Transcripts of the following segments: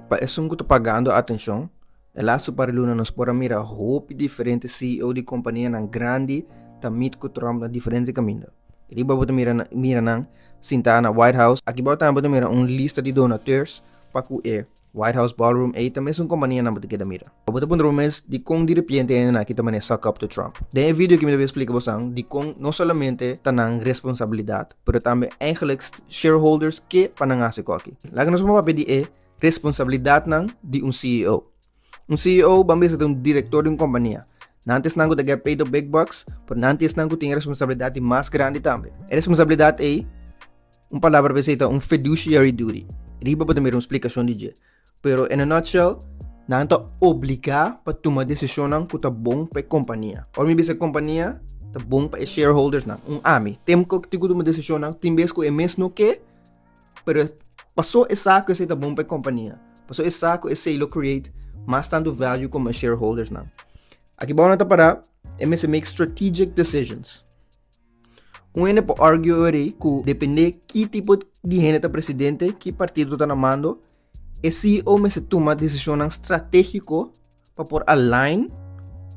Pa esun ku ta pagando atenshon, e lastu par di luna nos por a mira hopi diferente CEO di kompanianan grandi ta meet ku Trump na diferente kaminda. Riba bo ta mira mira nan sintá na White House. Aki bou tambe bo ta mira un lista di donateurs pa ku e White House Ballroom ei ta mesun kompanianan bo ta keda mira. Bo ta puntra bo mes dikon diripiente hendenan aki ta manera suck up to Trump. Den e video aki mi ta bin splika bosan dikon no solamente ta nan responsabilidat pero tambe eigenlijk shareholders ke pa nan hasi koki. Laga nos por papia di e responsabilidatnan di un CEO. Un CEO ban bisa ta un direktor di un kompania. Nan ta esnan ku ta get paid the big bucks, pero nan ta esnan ku tin e responsabilidat di mas grandi tambe. E responsabilidat ei, un palabra pa esei ta un fiduciary duty. Riba bo ta mira un splikashon di dje. Pero in a nutshell, nan ta obligá pa tuma desishonnan ku ta bon pa e kompania. Ora mi bisa e kompania, ta bon pa e shareholdersnan. Un ami, Tim Cook tin ku tuma desishonnan, tin bes ku e mes no ke, pero paso e sa ku esei ta bon pa e kompania. Paso e sa ku esei lo create mas tantu value komo e shareholdersnan. Aki bou nan ta pará, e mester make strategic decisions. Un hende por argue ori ku depende ki tipo di hende ta presidente, ki partido ta na mando, e CEO mester tuma desishonnan stratégiko pa por align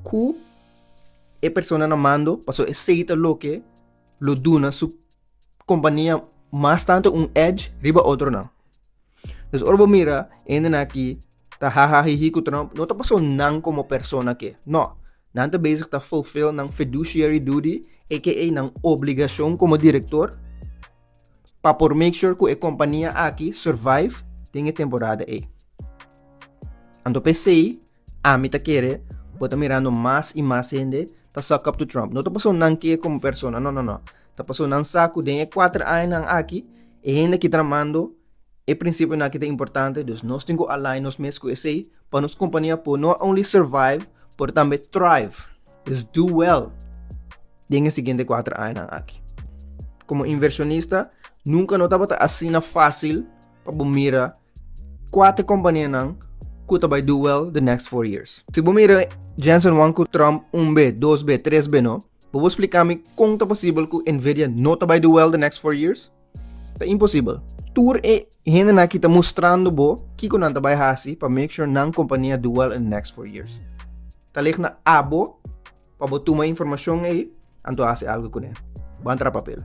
ku e persona na mando, pasobra esei ta loke lo duna su kompania mas tantu un edge riba otronan. Dus ora bo mira e hendenan aki ta hahahihi ku Trump, no ta pasobra nan komo persona ke, no. Nan ta bezig ta fulfill nan fiduciary duty, aka nan obligashon komo direktor, pa por make sure ku e kompania aki survive den e temporada ei. Anto p'esei ami ta kere bo ta mirando mas i mas hende ta suck up to Trump. No ta pasobra nan ke komo persona, no no no. Ta pasobra nan sa ku den e kuater añanan aki e hende ki ta mando e prinsipionan aki ta importante, dus nos tin ku align nos mes ku esei pa nos kompania por no only survive pero tambe thrive, dus do well den e siguiente 4 añanan aki. Komo invershonista nunka no tabata asina fásil pa bo mira kuater kompanianan ku ta bai do well the next 4 years. Si bo mira Jensen Huang ku Trump 1 B, 2 B, 3 B no, bo por splika mi kon ta posibel ku Nvidia no ta bai do well the next 4 years? Ta imposibel. Tur e hendenan aki ta mustrando bo kiko nan ta bai hasi pa make sure nan kompania do well in the next 4 years. Ta lig na abo pa bo tuma informashon ei anto hasi algu kuné. Ban traha papel.